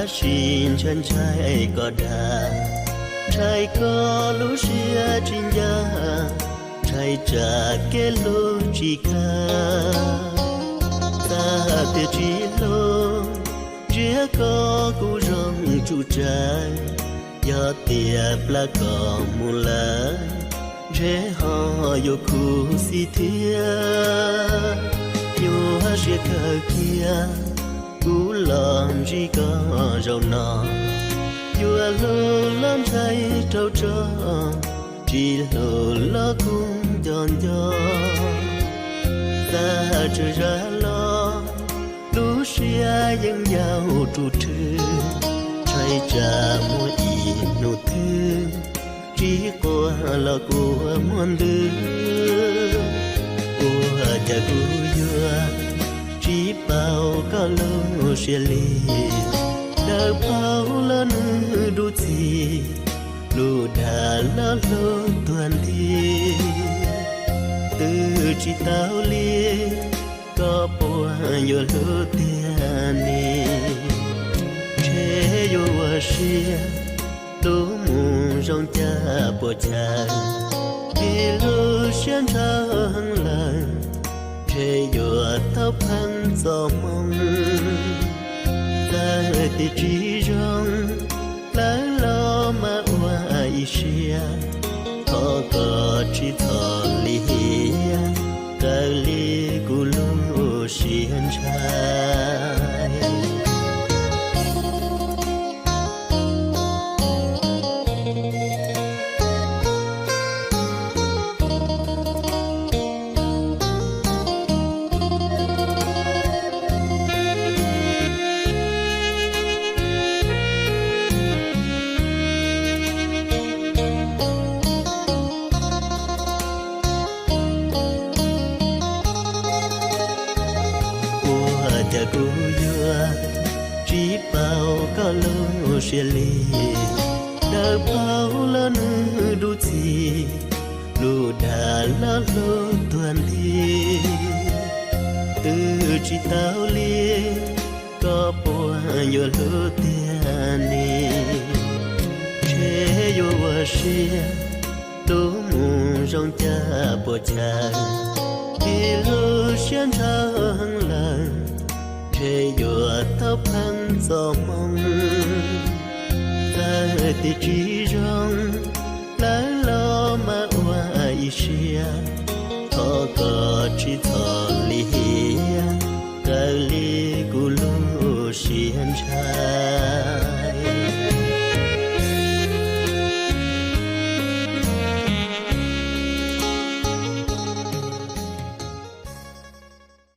Sim ntshai ntshai koj dag, ntshai koj lub siab tsis ncaj, ntshai tsam kev hlub tsis khaj. Txaj tias tsis hlub, ntsiab koj kuj zoo tsum tsawv. Yog tias plab koj mus lawm, ntshe ho yuav khuv xim thiab. Nyuaj siab kawg kiag, kuv los ntsib koj zaum no. Yuav hlub los ntshai rau tso, tsis hlub los kuj nco nco. Txaj tsam zaj los, lub siab yeej yau rus rhwv, ntshai tsam muaj ib hnub twg tsis quaj los kua muag ntws. Ua cas kuv yuav tsis paub koj lub siab li, daws paug los nws dub txig, lub dag los hlub tuag nthi. Twb tsis tau li, koj puas yuav hlub tiag ni? Ntshe yuav ua siab, lub mus zoo cas puas chaw, vim lub siab ntshaw heev lawm, ntshe yuav tau pheej txom hmoo. Txawm tias tsis zoo, lawv los mas ua ib siab, thov koj tsis txhob lim hiam, raws li kuv lub siab ntshai. Ua cas kuv yuav tsis paub koj lub siab li, daws paug los nws dub txig, lub dag los hlub tuag nthi. Twb tsis tau li, koj puas yuav hlub tiag ni? Ntshe yuav ua siab, lub mus zoo cas puas chaw, vim lub siab ntshaw heev lawm, ntshe yuav tau pheej txom hmoo. Txawm tias tsis zoo, lawv los mas ua ib siab, thov koj tsis txhob lim hiam, raws li kuv lub siab ntshai.